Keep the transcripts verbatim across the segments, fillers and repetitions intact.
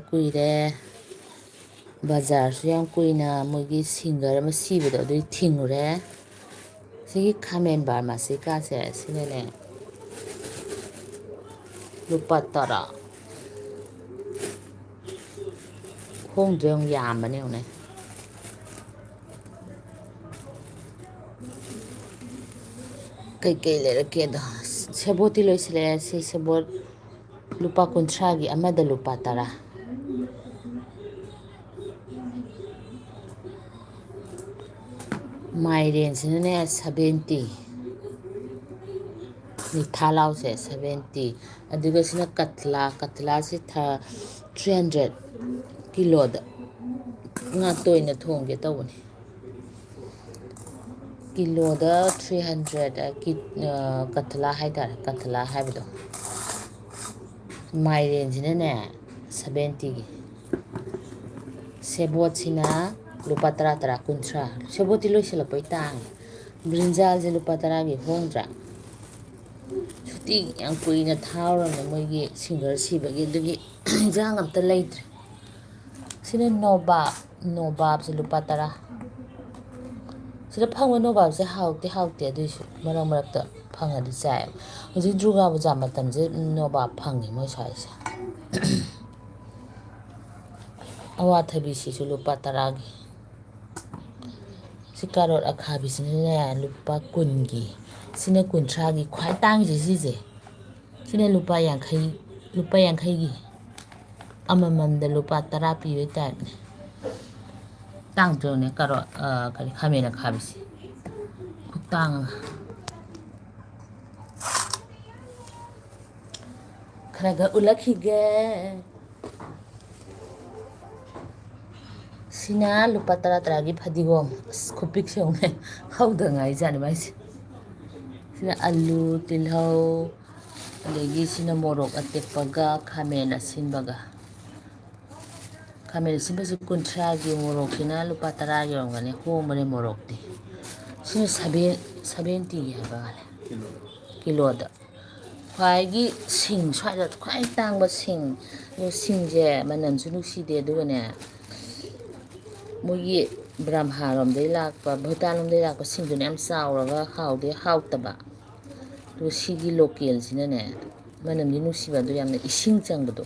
ꯀꯨꯏꯔꯦ꯫ ꯕꯖꯥꯔꯁꯨ ꯌꯥꯝ ꯀꯨꯏꯅ ꯃꯣꯏꯒꯤ singer ꯑꯃ ꯁꯤꯕꯗꯣ ꯑꯗꯨꯒꯤ ꯊꯤꯡꯉꯨꯔꯦ꯫ ꯁꯤꯒꯤ ꯈꯥꯃꯦꯟ ꯕꯥꯔꯃꯥꯁꯤꯀꯥꯁꯦ ꯁꯤꯅꯅꯦ ꯂꯨꯄꯥ ꯇꯔꯥ꯫ ꯍꯣꯡꯗ꯭ꯔꯦ, ꯌꯥꯝ ꯌꯥꯝꯕꯅꯦ ꯌꯦꯡꯉꯨꯅꯦ꯫ ꯀꯩꯀꯩ ꯂꯩꯔꯛꯀꯦꯗꯣ꯫ ꯁꯦꯕꯣꯠꯇꯤ ꯂꯣꯏꯁꯤꯜꯂꯛꯑꯦ꯫ ꯁꯤ ꯁꯦꯕꯣꯠ ꯂꯨꯄꯥ ꯀꯨꯟꯊ꯭ꯔꯥꯒꯤ ꯑꯃꯗ ꯂꯨꯄꯥ ꯇꯔꯥ꯫ ꯃꯥꯏꯔꯦꯟꯁꯤꯅꯅꯦ seventy꯫ ꯃꯤꯊꯥ ꯂꯥꯎꯁꯦ seventy꯫ ꯑꯗꯨꯒ ꯁꯤꯅ ꯀꯠꯂꯥ꯫ ꯀꯠꯂꯥꯁꯤ ꯊ-, three hundred ꯀꯤꯂꯣꯗ꯫ ꯉꯥ ꯇꯣꯏꯅ ꯊꯣꯡꯒꯦ ꯇꯧꯕꯅꯤ꯫ ꯀꯤꯂꯣꯗ three hundred, ꯑ, ꯀꯤ-, ꯑ, ꯀꯠꯂꯥ ꯍꯥꯏꯇꯥꯔꯦ, ꯀꯠꯂꯥ ꯍꯥꯏꯕꯗꯣ꯫ ꯃꯥꯏꯔꯦꯟꯁꯤꯅꯅꯦ seventyꯒꯤ꯫ ꯁꯦꯕꯣꯠꯁꯤꯅ ꯂꯨꯄꯥ ꯇꯔꯥ, ꯇꯔꯥ, ꯀꯨꯟꯊ꯭ꯔꯥ꯫ ꯁꯦꯕꯣꯠꯇꯤ ꯂꯣꯏꯁꯤꯜꯂꯛꯄꯩ ꯇꯥꯡꯉꯦ꯫ ꯕ꯭ꯔꯤꯟꯖꯥꯜꯁꯦ ꯂꯨꯄꯥ ꯇꯔꯥꯒꯤ ꯍꯣꯡꯗ꯭ꯔꯥ? ꯁꯨꯇꯤ ꯌꯥꯝ ꯀꯨꯏꯅ ꯊꯥꯔꯨꯔꯕꯅꯦ ꯃꯣꯏꯒꯤ singer ꯁꯤꯕꯒꯤ, ꯑꯗꯨꯒꯤ ꯏꯟꯖꯥꯡ ꯑꯝꯇ ꯂꯩꯇ꯭ꯔꯦ꯫ ꯁꯤꯅ ꯅꯣꯕꯥꯞ, ꯅꯣꯕꯥꯞꯁꯦ ꯂꯨꯄꯥ ꯇꯔꯥ꯫ ꯁꯤꯗ ꯐꯪꯕ ꯅꯣꯕꯥꯞꯁꯦ ꯍꯥꯎꯇꯦ, ꯍꯥꯎꯇꯦ, ꯑꯗꯨꯏꯁꯨ ꯃꯔꯛ ꯃꯔꯛꯇ ꯐꯪꯉꯗꯤ ꯆꯥꯏ꯫ ꯍꯧꯖꯤꯛ ꯗꯨꯔꯒꯥ ꯄꯨꯖꯥ ꯃꯇꯝꯁꯦ ꯅꯣꯕꯥꯞ ꯐꯪꯉꯦ ꯃꯣꯏ ꯁ꯭ꯋꯥꯏꯁꯦ꯫ ꯑꯋꯥꯊꯕꯤꯁꯤꯁꯨ ꯂꯨꯄꯥ ꯇꯔꯥꯒꯤ꯫ ꯁꯤ ꯀꯥꯔꯣꯠ ꯑꯈꯥꯕꯤꯁꯤꯅꯅꯦ ꯂꯨꯄꯥ ꯀꯨꯟꯒꯤ꯫ ꯁꯤꯅ ꯀꯨꯟꯊ꯭ꯔꯥꯒꯤ꯫ ꯈ꯭ꯋꯥꯏ ꯇꯥꯡꯉꯤꯁꯦ ꯁꯤꯁꯦ꯫ ꯁꯤꯅ ꯂꯨꯄꯥ ꯌꯥꯡꯈꯩ, ꯂꯨꯄꯥ ꯌꯥꯡꯈꯩꯒꯤ꯫ ꯑꯃꯃꯝꯗ ꯂꯨꯄꯥ ꯇꯔꯥ ꯄꯤꯕꯩ ꯇꯥꯏꯞꯅꯦ꯫ ꯇꯥꯡꯗ꯭ꯔꯣꯅꯦ ꯀꯥꯔꯣꯠ, ꯑ, ꯀꯔꯤ, ꯈꯥꯃꯦꯟ ꯑꯈꯥꯕꯤꯁꯦ? ꯈꯨꯇꯥꯡ ꯑꯃ꯫ ꯈꯔ ꯈꯔ ꯎꯠꯂꯛꯈꯤꯒꯦ꯫ ꯁꯤꯅ ꯂꯨꯄꯥ ꯇꯔꯥ ꯇꯔꯥꯒꯤ ꯐꯗꯤꯒꯣꯝ꯫ ꯑꯁ, ꯈꯨꯄꯤꯛꯁꯦ ꯌꯦꯡꯉꯨꯅꯦ꯫ ꯍꯧꯗ ꯉꯥꯏꯖꯥꯠꯅꯤ ꯃꯥꯏꯁꯦ꯫ ꯁꯤꯅ ꯑꯂꯨ, ꯇꯤꯜꯍꯧ, ꯑꯗꯒꯤ ꯁꯤꯅ ꯃꯣꯔꯣꯛ ꯑꯇꯦꯛꯄꯒ ꯈꯥꯃꯦꯟ ꯑꯁꯤꯟꯕꯒ꯫ ꯈꯥꯃꯦꯟ ꯑꯁꯤꯟꯕꯁꯤ ꯀꯨꯟꯊ꯭ꯔꯥꯒꯤ, ꯃꯣꯔꯣꯛꯁꯤꯅ ꯂꯨꯄꯥ ꯇꯔꯥꯒꯤ ꯑꯣꯏꯔꯝꯒꯅꯤ꯫ ꯍꯣꯡꯕꯅꯦ ꯃꯣꯔꯣꯛꯇꯤ꯫ ꯁꯤꯅ seven-, seventyꯒꯤ ꯍꯥꯏꯕ ꯃꯥꯜꯂꯦ꯫ ꯀꯤꯂꯣꯗ꯫ ꯈ꯭ꯋꯥꯏꯒꯤ ꯁꯤꯡ, ꯁ꯭ꯋꯥꯏꯗ ꯈ꯭ꯋꯥꯏ ꯇꯥꯡꯕ ꯁꯤꯡ, ꯑꯗꯣ ꯁꯤꯡꯁꯦ ꯃꯅꯝꯁꯨ ꯅꯨꯡꯁꯤꯗꯦ, ꯑꯗꯨꯒꯅꯦ, ꯃꯣꯏꯒꯤ ꯕ꯭ꯔꯍꯃꯥꯔꯣꯝꯗꯩ ꯂꯥꯛꯄ, ꯚꯨꯇꯥꯟꯂꯣꯝꯗꯩ ꯂꯥꯛꯄ ꯁꯤꯡꯗꯨꯅ ꯌꯥꯝ ꯆꯥꯎꯔꯒ ꯍꯥꯎꯗꯤ ꯍꯥꯎꯇꯕ꯫ ꯑꯗꯨꯒ ꯁꯤꯒꯤ ꯂꯣꯀꯦꯜꯁꯤꯅꯅꯦ, ꯃꯅꯝꯗꯤ ꯅꯨꯡꯁꯤꯕ, ꯑꯗꯨ ꯌꯥꯝꯅ ꯏꯁꯤꯡ ꯆꯪꯕꯗꯣ꯫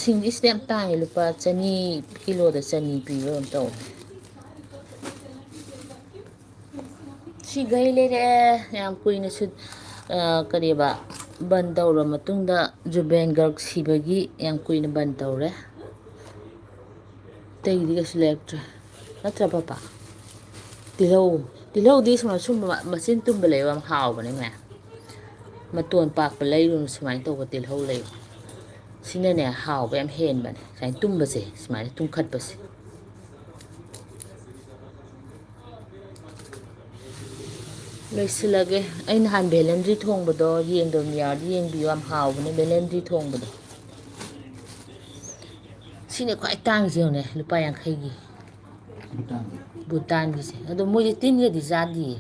ꯁꯤꯡꯗꯤ ꯁꯤꯗ ꯌꯥꯝ ꯇꯥꯡꯉꯦ, ꯂꯨꯄꯥ ꯆꯅꯤ, ꯀꯤꯂꯣꯗ ꯆꯅꯤ ꯄꯤꯕ ꯑꯗꯨꯝ ꯇꯧꯋꯦ꯫ ꯁꯤꯈꯩ ꯂꯩꯔꯛꯑꯦ꯫ ꯌꯥꯝ ꯀꯨꯏꯅꯁꯨ, ꯑ, ꯀꯔꯤꯕ, ꯕꯟ ꯇꯧꯔ ꯃꯇꯨꯡꯗ, ꯖꯨꯕꯦꯟ ꯒꯔꯒ ꯁꯤꯕꯒꯤ ꯌꯥꯝ ꯀꯨꯏꯅ ꯕꯟ ꯇꯧꯔꯦ꯫ ꯑꯇꯩꯒꯤꯗꯤ ꯀꯩꯁꯨ ꯂꯩꯔꯛꯇ꯭ꯔꯦ꯫ ꯅꯠꯇ꯭ꯔꯥ, ꯄꯥꯄꯥ? ꯇꯤꯜꯍꯧ, ꯇꯤꯜꯍꯧꯗꯤ ꯁꯨꯃꯥꯏꯅ ꯁꯨꯝꯕ ꯃꯆꯤꯟ ꯇꯨꯝꯕ ꯂꯩꯕ ꯌꯥꯝ ꯍꯥꯎꯕꯅꯦ, ꯃꯌꯥꯝ꯫ ꯃꯇꯣꯟ ꯄꯥꯛꯄ ꯂꯩꯔꯨꯅꯨ, ꯁꯨꯃꯥꯏꯅ ꯇꯧꯕ ꯇꯤꯜꯍꯧ ꯂꯩꯕ꯫ ꯁꯤꯅꯅꯦ, ꯍꯥꯎꯕ ꯌꯥꯝ ꯍꯦꯟꯕꯅꯦ, ꯁꯨꯃꯥꯏꯅ ꯇꯨꯝꯕꯁꯦ, ꯁꯨꯃꯥꯏꯅ ꯇꯨꯝꯈꯠꯄꯁꯦ꯫ ꯂꯣꯏꯁꯤꯜꯂꯒꯦ꯫ ꯑꯩ ꯅꯍꯥꯟ ꯕꯦꯂꯦꯟꯗ꯭ꯔꯤ ꯊꯣꯡꯕꯗꯣ ꯌꯦꯡꯗꯕ ꯃꯤ ꯌꯥꯎꯔꯗꯤ ꯌꯦꯡꯕꯤꯌꯨ, ꯌꯥꯝ ꯍꯥꯎꯕꯅꯦ ꯕꯦꯂꯦꯟꯗ꯭ꯔꯤ ꯊꯣꯡꯕꯗꯣ꯫ ꯁꯤꯅ ꯈ꯭ꯋꯥꯏ ꯇꯥꯡꯉꯤꯁꯦ ꯌꯦꯡꯉꯨꯅꯦ, ꯂꯨꯄꯥ ꯌꯥꯡꯈꯩꯒꯤ꯫ ꯚꯨꯇꯥꯟꯒꯤ꯫ ꯚꯨꯇꯥꯟꯒꯤꯁꯦ꯫ ꯑꯗꯣ ꯃꯣꯏꯗꯤ ꯇꯤꯟꯒꯗꯤ ꯆꯥꯗꯤꯌꯦ꯫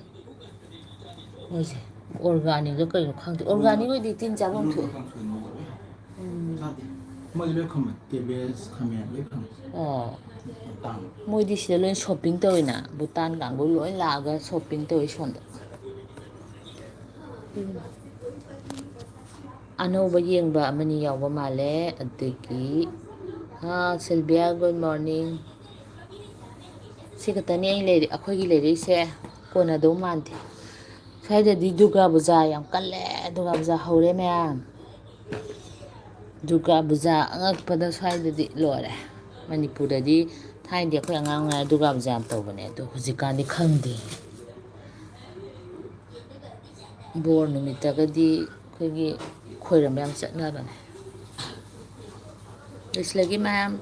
ꯃꯣꯏꯁꯦ ꯑꯣꯔꯒꯥꯅꯤꯛꯂ ꯀꯩꯅꯣ ꯈꯪꯗꯦ꯫ ꯑꯣꯔꯒꯥꯅꯤꯛ ꯑꯣꯏꯗꯤ ꯇꯤꯟ ꯆꯥꯐꯝ ꯊꯣꯛꯑꯦ꯫ ꯎꯝ꯫ ꯆꯥꯗꯦ꯫ ꯃꯣꯏꯗꯤ ꯂꯣꯏ ꯈꯝꯃꯦ꯫ ꯀꯦꯕꯦꯖ, ꯈꯥꯃꯦꯟ ꯂꯣꯏ ꯈꯝꯃꯦ꯫ ꯑꯣ꯫ ꯇꯥꯡꯉꯦ꯫ ꯃꯣꯏꯗꯤ ꯁꯤꯗ ꯂꯣꯏ shopping ꯇꯧꯋꯤꯅ꯫ ꯚꯨꯇꯥꯟ ꯀꯥꯡꯕꯨ ꯂꯣꯏ ꯂꯥꯛꯑꯒ shopping ꯇꯧꯋꯤ ꯁꯣꯝꯗ꯫ ꯎꯝ꯫ ꯑꯅꯧꯕ ꯌꯦꯡꯕ ꯑꯃꯅꯤ ꯌꯥꯎꯕ ꯃꯥꯜꯂꯦ꯫ ꯑꯗꯒꯤ, ꯍꯥ, ꯁꯤꯜꯚꯤꯌꯥ, good morning꯫ ꯁꯤ ꯈꯛꯇꯅꯤ ꯑꯩ ꯂꯩꯔꯤ-, ꯑꯩꯈꯣꯏꯒꯤ ꯂꯩꯔꯛꯏꯁꯦ ꯀꯣꯟꯅꯗꯧ ꯃꯥꯟꯗꯦ꯫ ꯁ꯭ꯋꯥꯏꯗꯗꯤ ꯗꯨꯔꯒꯥ ꯄꯨꯖꯥ ꯌꯥꯝ ꯀꯜꯂꯦ, ꯗꯨꯔꯒꯥ ꯄꯨꯖꯥ ꯍꯧꯔꯦ ꯃꯌꯥꯝ꯫ ꯗꯨꯔꯒꯥ ꯄꯨꯖꯥ ꯑꯉꯛꯄꯗ ꯁ꯭ꯋꯥꯏꯗꯗꯤ ꯂꯣꯏꯔꯦ꯫ ꯃꯅꯤꯄꯨꯔꯗꯗꯤ ꯊꯥꯏꯅꯗꯤ ꯑꯩꯈꯣꯏ ꯑꯉꯥꯡ ꯑꯣꯏꯔꯤꯉꯩꯗ ꯗꯨꯔꯒꯥ ꯄꯨꯖꯥ ꯌꯥꯝ ꯇꯧꯕꯅꯦ, ꯑꯗꯣ ꯍꯧꯖꯤꯛꯀꯥꯟꯗꯤ ꯈꯪꯗꯦ꯫ ꯕꯣꯔ ꯅꯨꯃꯤꯠꯇꯒꯗꯤ ꯑꯩꯈꯣꯏꯒꯤ ꯈꯣꯏꯔꯝꯕ ꯌꯥꯝ ꯆꯠꯅꯕꯅꯦ꯫ ꯂꯣꯏꯁꯤꯜꯂꯒꯦ ꯃꯌꯥꯝ꯫